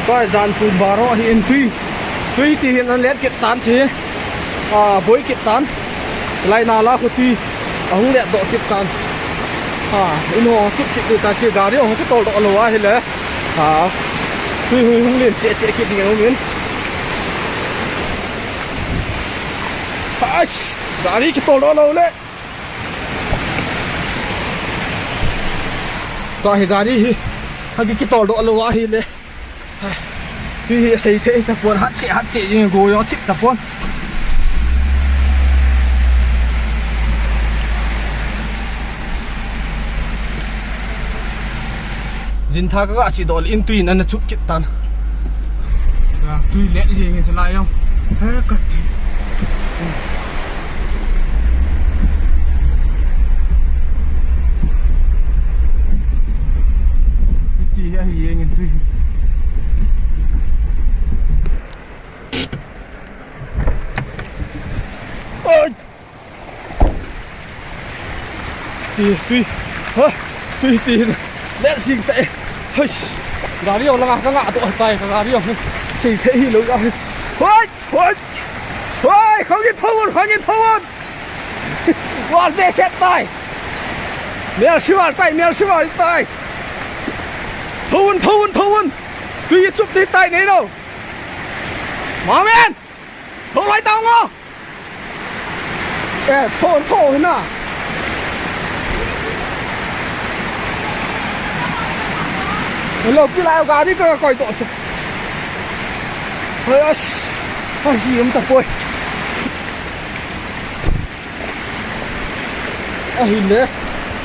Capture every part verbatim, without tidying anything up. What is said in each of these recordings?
Tua zan kum baro hi in tui, tui ti hin an let kit tan chi. A, buai kit tan. Lai nala khu tui a hung let doh kit tan. A, in hung suk kit ta chi, gari hung kitawldoh lo ahile, a, tui hung, hung lian cheh cheh kit ding a um in. Ais, gari kitawldoh lo le. Tua hi gari hi a ki, kitawldoh lo ahile, tui hi a sei thei ta pua'n, hat cheh hat cheh in gui a thip ta pua'n. Zin tha ka ga chi dol in tui in ana chup kit tan. Tui let zing in chu lai a. He ka ti. Ti hi ahi eng in tui. Oi! Ti, tui. Ha, tui ti. Let zing te. Hoi. Gari a langa ka nga to tai ka gari a. Sei thei hilo a. Hoi, hoi. Hoi, khang in tho un, khang in tho un. Wal te set tai. Mial siwal tai, mial siwal tai. Tho un, tho un, tho un. Tui i chup ti tai nei lo. Mamen. Tho lai tang a. E, tho, tho hina. Lo pi lai gari ka koi to chu. Hoi as. Asi um ta poi. Ahile,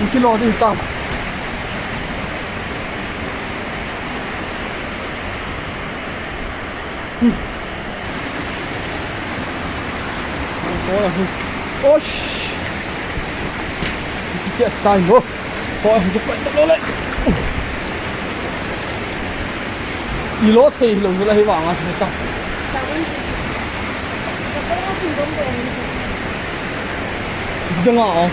in kilo ding ta. Osh. Ki tai mo. Hoi, ki pai ta lo le. I lo thei lo la hi vang a ta. Dang a.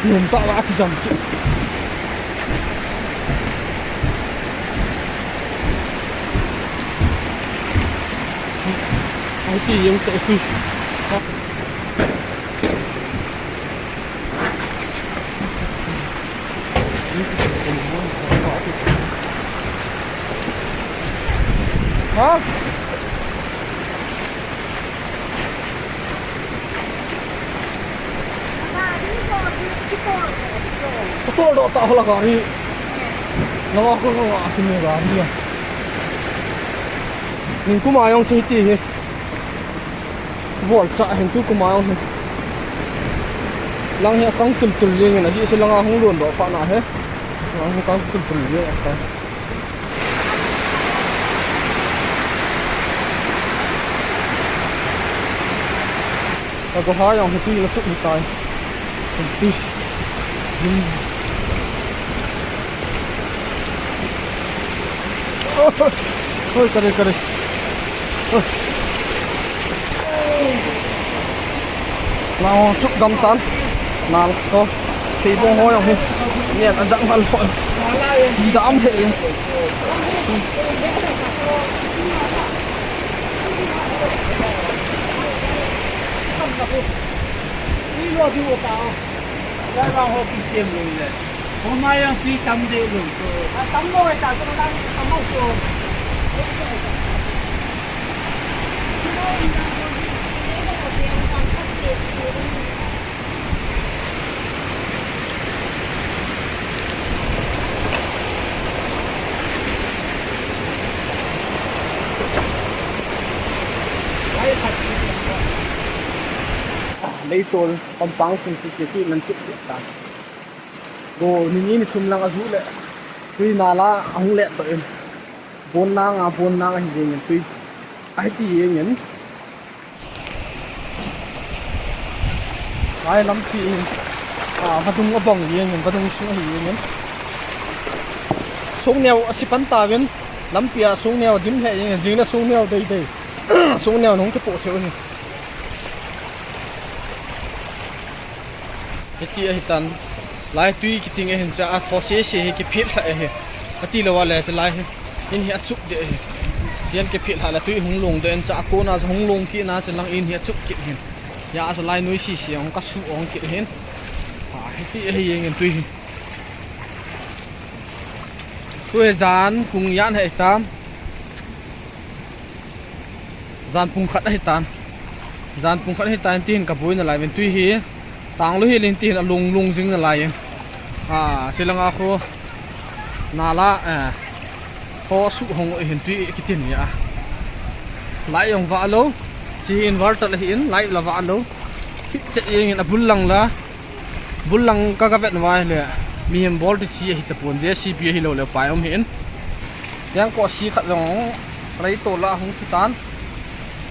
Nuam tak la a kizam ki. Ai ti yang te tui. Ha? Ka tawldoh ta hula gari. Nang a ko ko a simi gari a. Ning kum a jong chu hiti hi. Bawlcha hin tu kum a jong hi. Lang hi a kang tul tul zing in a zi se lang a hung luan doh pa na he. Lang hi kang tul tul zing a ta. Ka gawhai ang hi tui la chuk hi tai. Tui. Hoi, ka re, ka re. Hoi. Nang chuk gam tan. Nang ko. Thei bawng hoi ang hi. Nian a jang hal hoi. Ti dam he. Ilo di o ta. Lai bang ho ki sem lo le. Ho mai ang pi tam de lo. A tam lo ta ko lang tam lo. Leitol pampang sung sisi tui nan chuk piak ta. Go ni ni ni thum lang a zu leh tui nala a hung let doh in. Buan nang a, buan nang ahi zing in tui. Ahi ti zing in. Ai lampi in, a, vadung a bang zing in, vadung sung ahi zing in. Sungneu a si pan ta vin, lampi a sungneu a dim leh zing in, zing le sungneu dei dei. Sungneu nung kipuak theu hi. Hiti ahi tan, lai tui kiting ahin cha a thaw sese hi kiphiat lha ahi. A tilo a le chu lai hi, in hi a chup de ahi. Sian kiphiat lha le tui hung luang de in cha a kona chu hung luang kit na chu lang in hi a chup kit hin. Hia chu lai nui sese hung ka su ong kit hin. A, hiti ahi eng in tui hi. Tu hi jan pung yan ahi tam. Jan pung khat ahi tan. Jan pung khat ahi tan, ti hin ka buai nalai ven tui hi. Tanglu hi lin ti hin a lung lung zing nalai in. A, silanga khu nala, eh, khaw suk hong hin tui kitin ni a. Lai ong vah lo. Chi hi inverter ahi in, lai la vah lo. Chit chet eng in a bul lang la. Bul lang ka ka vet vai le, mihem bawl ti chi ahi ta puan, JCB ahilo leu pai um hi in. Tiang kawsi khat zong rei to la hung chi tan.